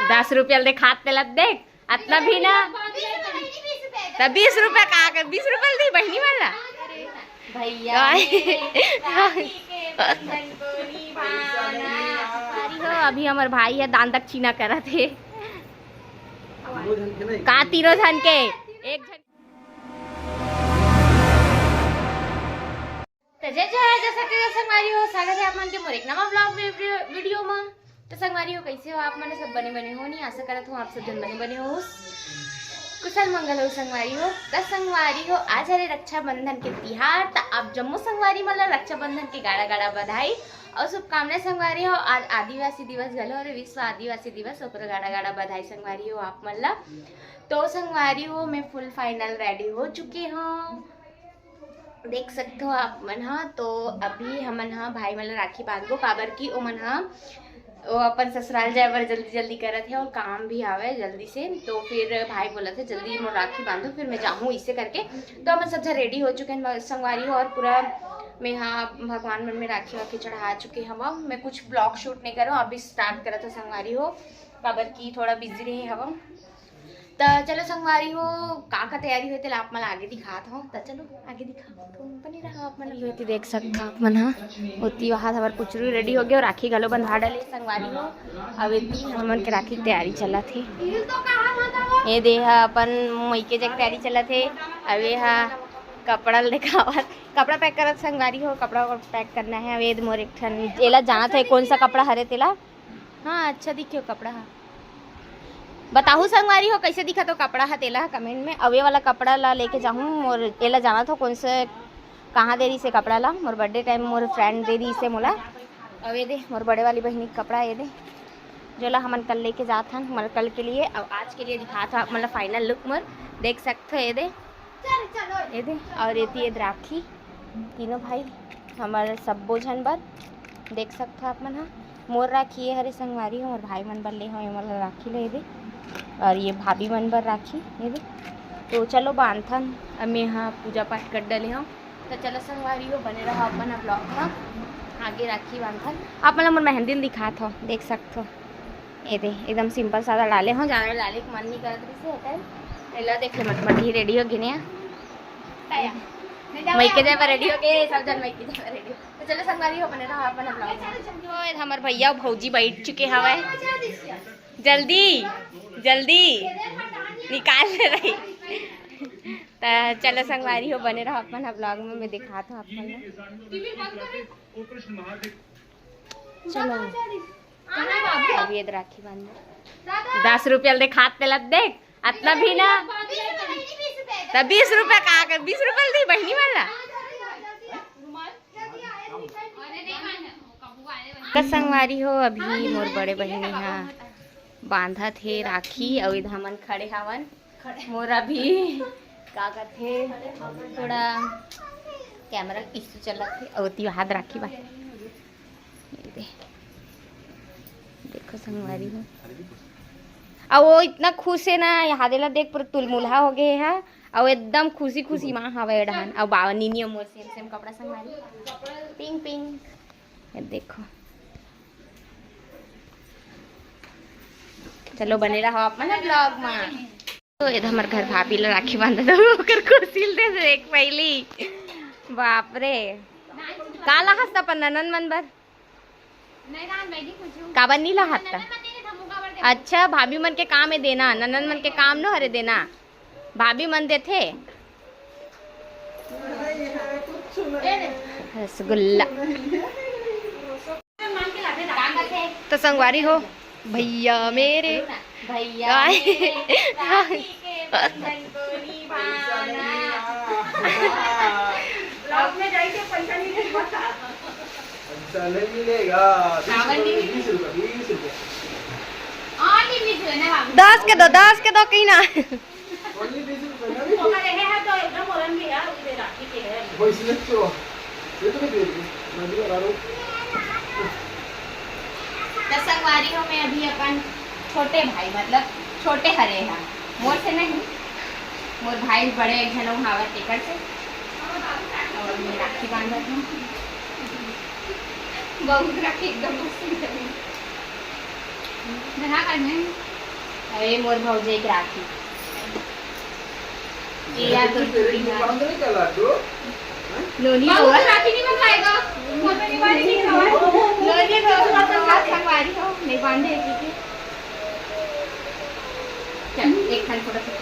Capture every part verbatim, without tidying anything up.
दस रुपया ल देखात तेला देख, अतना भी ना। त बीस रुपया का कर, बीस रुपया ल दी बहिनी वाला। भैया मेरे राखी के बंधन को निभाना। अरे हो, अभी हमर भाई ह दान दक्षिणा करत हे। का तीनों झन के? एक झन। त जय जोहार, जय छत्तीसगढ़ संगवारी हो, स्वागत है आप मन के मोर एक नवा vlog वीडियो, वीडियो में। तो संगवारी हो, कैसे हो आप मन? सब बने बने हो नहीं? आशा करत हूँ आप सब जन बने बने हो, कुशल मंगल हो संगवारी हो। त संगवारी हो, आज हरे रक्षाबंधन के तिहार, त आप जम्मो संगवारी मन ला रक्षाबंधन के गाड़ा गाड़ा बधाई और शुभकामनाएं संगवारी हो। आज आदिवासी दिवस घलो हरे, विश्व आदिवासी दिवस, ओकरो गाड़ा गाड़ा बधाई संगवारी हो आप मन ला। तो संगवारी हो, मैं full final ready हो चुके हूँ, देख सकते हो आप मन हा। तो अभी हमन हा भाई मन ला राखी बांधबो, काबर कि ओमन हा ओ अपन ससुराल जाए बर जल्दी जल्दी करत हे और काम भी आवे जल्दी से। तो फिर भाई बोलत हे, "जल्दी मोर राखी बांधो, फिर मैं जाहूँ," इसे करके। तो हमन सब झन ready हो चुके हैं संगवारी हो, और पूरा मैं हा भगवान मन में राखी वाखी चढ़ा चुके हवा। मैं कुछ vlog shoot नहीं करो, अभी start करत हो संगवारी हो, काबर कि थोड़ा busy रहे हवा। त चलो संगवारी हो, का का तैयारी होय तेला आप मन आगे दिखात हो। त चलो आगे दिखात हो, बने रहो आप मन। एती देख सकत हो आप मन हा, ओती वहां हमर पुचरू ready हो गए और राखी घलो बंधा डाले संगवारी हो। अब एती हमन के राखी के तैयारी चलत हे। ये दे हा अपन मइके जग तैयारी चलत हे। अब ये हा कपड़ा ल दिखावत, कपड़ा pack करत संगवारी हो, कपड़ा pack करना है। अब ये दे मोर एक ठन, एला जानत है कौन सा कपड़ा हरे तेला। हाँ, अच्छा दिखे कपड़ा हा। बताहू संगवारी हो, कैसे दिखत हो कपड़ा हा तेला comment में। अवे वाला कपड़ा ला लेके जाहूँ, मोर एला जानत हो कौन से, कहाँ दे रही से कपड़ा ला। मोर birthday time मोर friend दे रही से मोला। अवे दे मोर बड़े वाली बहिनी के कपड़ा, ये दे, जोला हमन कल लेके जात हन, मोर कल के लिए। अब आज के लिए दिखात हो आप, मतलब final look मोर देख सकते हो, ये दे। ये दे, और एती ये दे राखी, तीनों भाई हमर सब्बो झन बर देख सकथो आप मन हा। मोर राखी ये हरे संगवारी हो, मोर भाई मन बर ले हो, ये मोर राखी ले दे, और ये भाभी मन बर राखी ये दे। तो चलो बांधथन, अब मैं हा पूजा पाठ कर डले हो। तो चलो संगवारी हो, बने रहो अपन vlog में, आगे राखी बांधथन। आप मन ला मोर मेहंदी ल दिखात हो, देख सकथो। ये दे, एकदम simple सादा डाले हो, ज्यादा डाले के मन नहीं करत रहिसे, होता है। एला देख ले, मट मट ही ready हो गे ने। मइके जाए बर ready हो गे, सब जन मइके जाए बर ready हो। तो चलो संगवारी हो, बने रहो अपन vlog में। ओए, हमर भैया भौजी बैठ चुके हवय। जल्दी, जल्दी निकाल ले रही। त चलो संगवारी हो, बने रहो अपन vlog में, मैं दिखात हूँ आप मन ला। चलो। अभी ये राखी बांध दो। दस रुपया ल देखात तेला देख, अतना भी ना। त बीस रुपया का कर, बीस रुपया ल दी बहिनी वाला। त संगवारी हो, अभी मोर बड़े बहिनी हा बांधत हे राखी, अउ इधर हमन खड़े हावन। मोर अभी का कथे, थोड़ा camera issue चलत हे, अउ ओती हाथ राखी बा। ये दे। देखो संगवारी हो। अउ वो इतना खुश हे ना, यहाँ देला देख, पूरा तुलमुलहा हो गए हे, अउ एकदम खुशी खुशी माँ हवे डहन। अउ बाबा नीनी अउ मोर same same कपड़ा संगवारी, pink pink। ये देखो, चलो बने रहो आप मन vlog में। तो ये हमर घर भाभी ला राखी बांधत हे, ओकर खुशी ल दे देख पहली। बाप रे, का लाहस अपन ननन मन बर? काबर नहीं लाहत? अच्छा, भाभी मन के काम हे देना, ननन मन के काम नो हरे देना, भाभी मन देथे। रसगुल्ला। तो संगवारी हो, भैया मेरे, भैया मेरे, राखी के बंधन को निभाना। Vlog में जाके पैसा नहीं देगा। अच्छा, नहीं मिलेगा। बीस रुपये, बीस रुपये, बीस रुपये। दस के दो, दस के दो कहीं ना। त संगवारी हो, मैं अभी अपन छोटे भाई, मतलब छोटे हरे हा, मोर से नहीं, मोर भाई बड़े एक झन हावत तेकर से, और मैं राखी बांधत हूँ। बहुत राखी एकदम मस्त निकली। बना कर मैं अरे मोर भौजाई के राखी। ये यार तो तेरे की बांध नहीं चला तू। नोनी बाबू होगा। राखी नहीं बनवाएगा। मोर में नहीं बांधेगी तो। नोनी तो अपन का संगवारी हो, नहीं बांधे है, ठीक है। चल, एक खान फोटो खिंचा।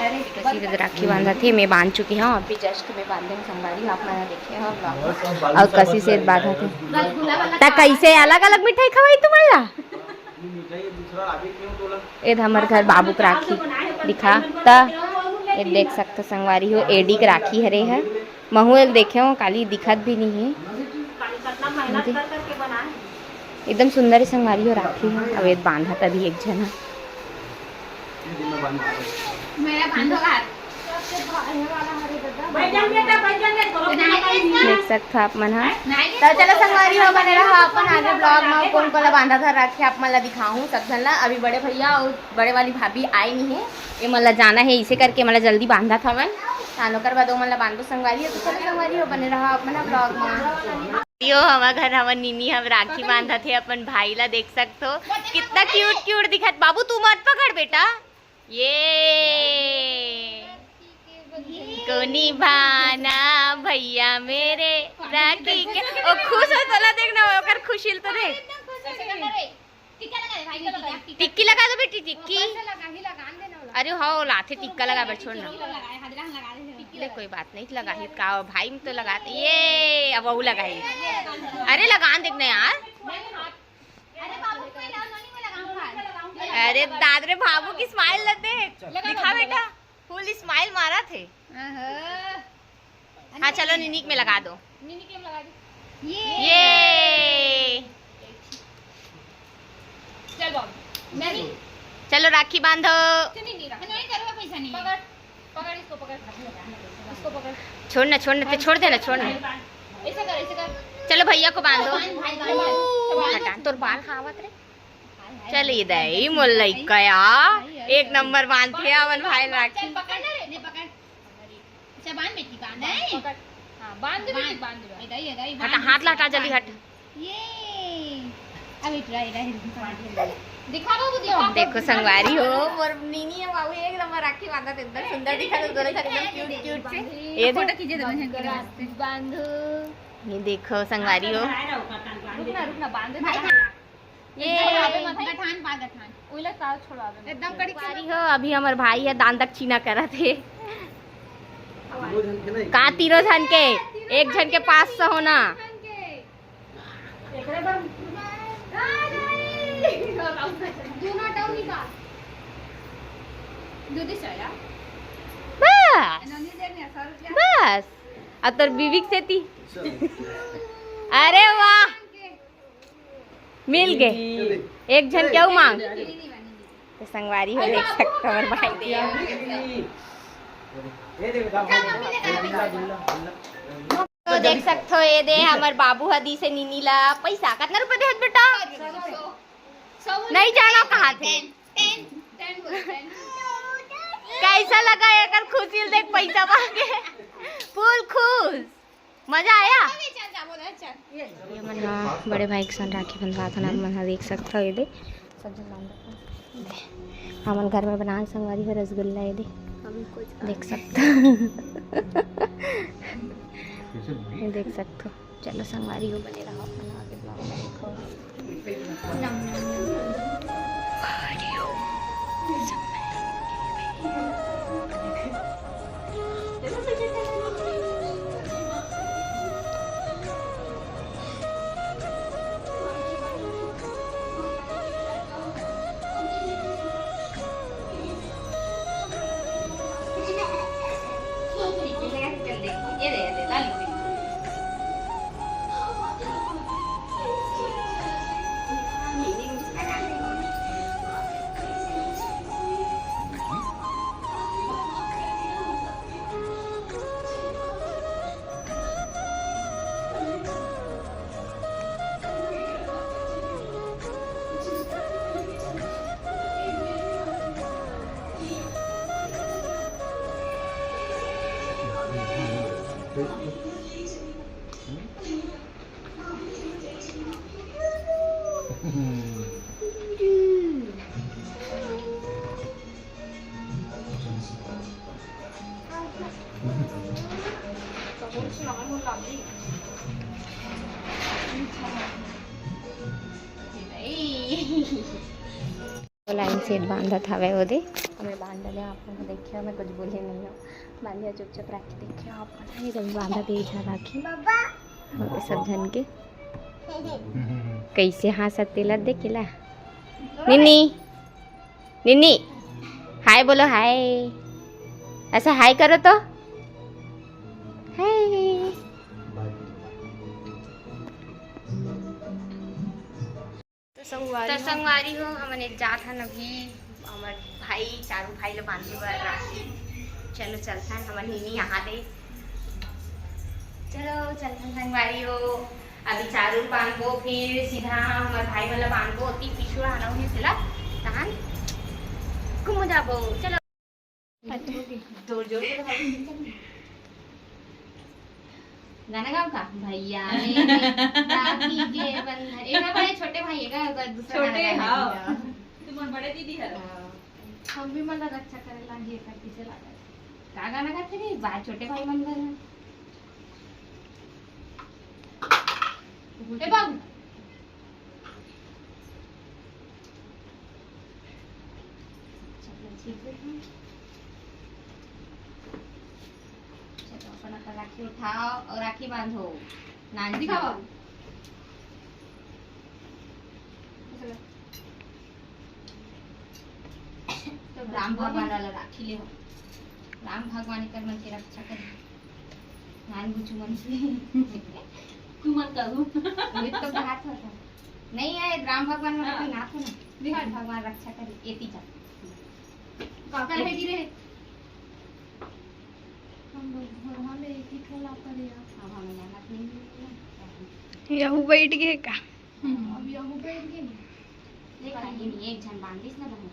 अरे, कसी से राखी बांधत हे, मैं बांध चुकी हूँ, अभी just मैं बांधे हूँ संगवारी, आप मन देखे हो vlog में। और कसी से बांधत हे। त कैसे अलग-अलग मिठाई खवाई तुमन ला? ए हमर घर बाबू के राखी दिखा त, ये देख सकथो संगवारी हो, एडी के राखी हरे ह। महू एक देखे हो, काली दिखत भी नहीं है। एकदम सुंदर ही संगवारी हो राखी है। अब ये बांधत अभी एक झन ह। मेरा बांधो हाथ। देख सकथो आप मन ह। त चलो संगवारी हो, बने रहा अपन आगे vlog में। कोन कोन ला बांधा था राखी, आप मन ला दिखाहूँ सब झन ला। अभी बड़े भैया और बड़े वाली भाभी आई नहीं है, ये मन ला जाना है, इसे करके मन ला जल्दी बांधा था मन। तान ओकर बाद ओमन ला बांधो संगवारी हो। तो चलो संगवारी हो, बने रहा अपन vlog में। यो हवा घर हवा नीनी हम राखी बांधत हे अपन भाई ला, देख सकथो कितना क्यूट क्यूट दिखत। बाबू तू मत पकड़ बेटा, ये कोनी भाना भैया मेरे राखी के। ओ खुश हो तोला, देख ना ओकर खुशी ल तो देख। टिक्की लगा दो बेटी, टिक्की। अरे हो लाथे टिक्का लगा बर, छोड़ ना। ले कोई बात नहीं, लगाही का भाई में तो लगाते। ये अब वो लगाही। अरे लगा देख ना यार। अरे दाद रे बाबू की smile ला देख, दिखा बेटा, full smile मारा थे। हाँ चलो निनिक में लगा दो। निनिक में लगा दो। ये चल बाबू। नहीं। चलो राखी बांधो। नहीं, नहीं, नहीं करो, पैसा नहीं। पकड़, पकड़ इसको, पकड़। इसको पकड़। छोड़ ना, छोड़ ना, ते छोड़ दे ना, छोड़ ना। ऐसा कर, ऐसा कर। चलो भैया को बांधो। बांध, भाई, बांध, बांध। हटा, तोर बाल खावत रे। चल ये दे, ई मोर लइका या। एक नंबर बांधथे अपन भाई राखी। चल पकड़ ना रे, ले पकड़। अच्छा बांध बेटी, बांध। बांध, पकड़। हाँ, बांध दे बेटी, बांध दे। इधर, इधर, हटा, बांध। हाथ ला हटा, जल्दी हट। ये। अभी try रहे। दिखा बाबू, दिखा। देखो संगवारी हो, मोर नीनी है बाबू, एक नंबर राखी बांधत, एकदम सुंदर दिखत, दोनों साथ एकदम क्यूट क्यूट से। ये फोटो खींचे दोनों जन के वास्ते। बांधो। ये देखो संगवारी हो। रुक ना, रुक ना, बांध दे। ये गठान पा, गठान। उइला ताव छोड़वा दे। एकदम कड़ी संगवारी हो, अभी हमर भाई है दान दक्षिणा करत हे। का तीनों झन के? एक झन के पाँच सौ होना। बस। बस। अब तोर बीवी के सेती। अरे वाह। मिल गे। एक झन के अउ मांग। तो संगवारी हो देख सकत हो हमर भाई दे। तो देख सकत हो ये दे हमर बाबू ह दीस हे नीनी ला पैसा। कतना रुपया दे हस बेटा? नहीं जाना कहा थे। कैसा लगा एकर खुशी ल देख पैसा मांगे। फुल खुश। मजा आया? ये मन ह बड़े भाई के संग राखी बंधवात हन, आप मन ह देख सकत हो। ये दे सब झन बांधत हन। हमन घर में बनाए संगवारी हो रसगुल्ला, ये दे देख सकत हो। ये देख सकत हो। चलो संगवारी हो, बने रहो अपन आगे vlog में। देखो। तो लाइन से बांधत हवे ओदे, हमें बांध ले। आप मन देखियो, मैं कुछ बोले नहीं हूँ, बांधिया चुपचाप राखी। देखियो आप मन, ये जब बांधा दे इधर राखी, ये सब झन के कैसे हाँसत तेला देख के ला। निन्नी, निन्नी, हाय बोलो, हाय। ऐसा हाय करो तो, हाय। तो संगवारी तो हो। संगवारी हो, हमन एक जात हन अभी, हमर भाई, चारू भाई ल बांधे बर राखी। चलो चलथन, हमर निन्नी यहाँ दे। चलो चलथन संगवारी हो, अभी चारू ल बांधबो, फिर सीधा हमर भाई मन ल बांधबो, ओती पिछुआ आना होही तेला, तहन घूम जाबो। चलो। जोर जोर से तो भाई। गाना गाओ का? भैया मेरे राखी के बंधन। एक भाई, छोटे भाई है का? अगर दूसरा गाना छोटे, गाना हाँ। है। तुम बड़े दीदी है। हाँ। हम भी मन ला रक्षा करे ला ये कर पीछे लागल। का गाना गाथे रे? भाई, छोटे भाई मन बर। ए बाबू। चलो, अपन अपन राखी उठाओ और राखी बांधो। नान दिखाओ। तो राम भगवान वाला राखी ले हो, राम भगवान एकर मन के रक्षा करे। नान बुचू मन से। तू मन करू। वही तो बात होता। नहीं है, राम भगवान वाला हाँ। कोई नाथ हो ना। दिखा। भगवान रक्षा करे, एती जा। काका है गिरे। हम लोग घर में एक ही ठोला पर यार। अब हमें मेहनत नहीं मिली ना। यहू बैठ गए का? अब यहू बैठ गए ना। देख, ये नहीं, एक झन बांधिस ना बहुत।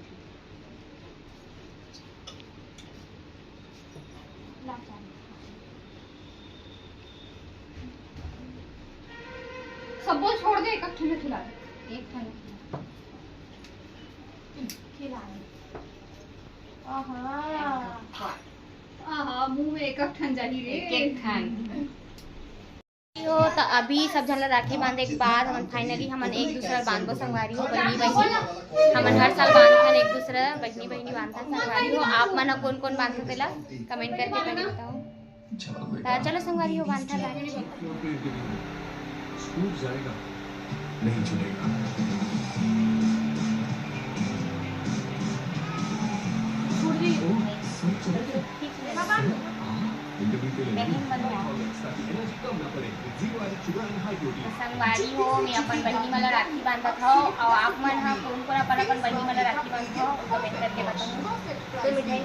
सबो छोड़ दे, एक ठन खिला दे। एक ठन खिला दे। आहा। आहा, मुंह में एक ठन जाही रे। एक, एक ठन। हो, त अभी सब झन ला राखी बांधे के बाद हमन finally हमन एक दूसरा ला बांधबो संगवारी हो, बहिनी बहिनी। हमन हर साल बांधथन एक दूसरा, बहिनी बहिनी बांधथन संगवारी हो। आप मन ह कोन कोन बांधथो तेला comment करके पहले बताओ। त चलो संगवारी हो, बांधथन राखी। छूट जाएगा, नहीं छूटेगा। छूट गई। ओह, सच में? बहिन मन ह। संगवारी हो, मैं अपन बहिनी मन ला राखी बांधत हव, अउ आप मन ह कोन कोन अपन अपन बहिनी मन ला राखी बांधत हव, comment करके बताओ। तो मिठाई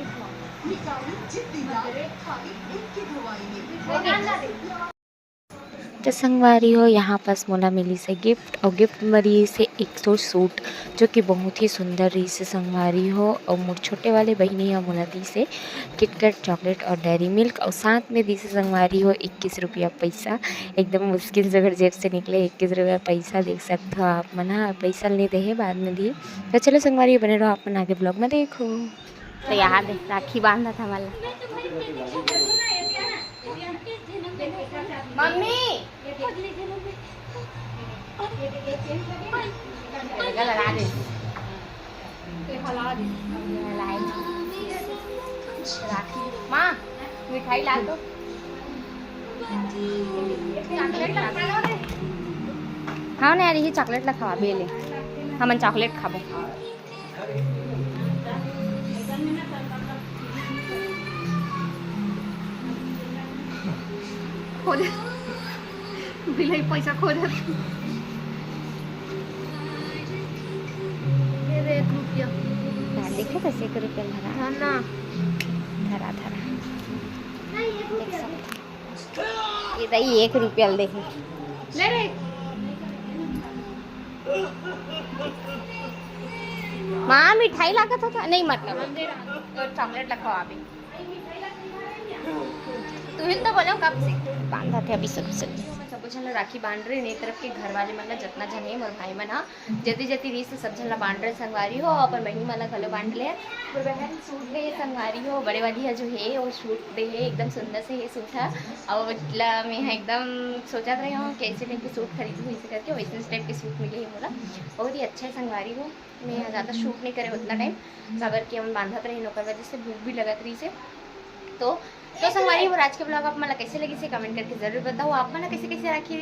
तो संगवारी हो, यहाँ पास मोला मिलिस हे gift, अउ gift म रिहिस हे एक ठो suit, जो कि बहुत ही सुंदर रिहिस हे संगवारी हो। अउ मोर छोटे वाले बहिनी ह मोला दिस हे KitKat chocolate अउ Dairy Milk, अउ साथ में दिस हे संगवारी हो इक्कीस रुपया पैसा। एकदम मुश्किल से ओकर जेब से निकले इक्कीस रुपया पैसा, देख सकत हो आप मन ह। पैसा ल नइ दे हे, बाद में दिही। तो चलो संगवारी हो, बने रहो, आप मन आगे vlog में देखो। तो यहाँ दे, राखी बांधत हे हमन ला। मम्मी! लगा दे। राखी। माँ, मिठाई ला तो। हाँ ना यार, ये chocolate ला खवा, बेले। हमन chocolate खाबो। खो दे। बिलाई पैसा खो दे। ये दे एक रुपया। हाँ, देखे तो एक रुपया धरा। हाँ ना। धरा, धरा। देख सकते। ये दई एक रुपया ल देखे। ले रे। माँ, मिठाई लागत हो तो? नहीं, मतलब, तो chocolate ला खवा अभी। तू ही तो बोलो कब से। बांधा थे अभी सब, सब। कुछ झन ला राखी बांध रहे, ए तरफ के घर वाले मन ला, जतना झन हे मोर भाई मन ह, जति जति रिहिस सब झन ला बांध रहे संगवारी हो, अपन बहिनी मन ला घलो बांध ले। मोर बहन सूट दे हे संगवारी हो, बड़े वाली ह जो हे वो सूट दे हे, एकदम सुंदर से हे सूट ह। अउ एला मैं ह एकदम सोचत रहे हूँ कैसे टाइप के सूट खरीदूँ इसे करके, वैसे टाइप के सूट मिले हे मोला, बहुत ही अच्छा हे संगवारी हो। मैं ह ज़्यादा शूट नहीं करे उतना टाइम, काबर कि हम बांधत रही ओकर वजह से भूख भी लगत रही से। तो तो संगवारी हो, आज के ब्लॉग आप मन ला कैसे लगिस हे कमेंट करके जरूर बताओ। आप मन ला कैसे कैसे राखी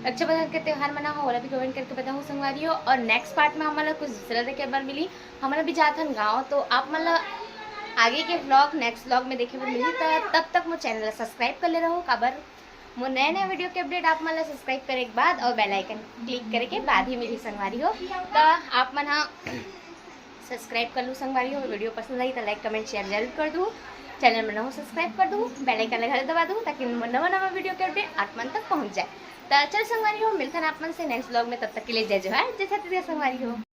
रक्षाबंधन के त्यौहार मना हो, ओला भी कमेंट करके बताओ संगवारी हो। और नेक्स्ट पार्ट में हमन ला कुछ दूसरा देखे बर मिली, हमन ला भी जात हन गाँव। तो आप मन ला आगे के ब्लॉग नेक्स्ट ब्लॉग में देखे बर मिली। तो तब तक मोर चैनल ला सब्सक्राइब कर ले रहो, काबर मोर नया नया वीडियो के अपडेट आप मन ला सब्सक्राइब करे के बाद और बेल आइकन क्लिक करे के बाद ही मिली संगवारी हो। तो आप मन हा सब्सक्राइब कर लू संगवारी हो। वीडियो पसंद आई तो लाइक कमेंट शेयर जरूर कर दू। चैनल में नवा हो सब्सक्राइब कर दू, बेल आइकन ला घलो दबा दू, ताकि मोर नवा नवा वीडियो के अपडेट आप मन तक पहुंच जाए। तो चल संगवारी हो, मिलथन आप मन से नेक्स्ट ब्लॉग में, तब तक के लिए जय जोहार, जय छत्तीसगढ़ संगवारी हो।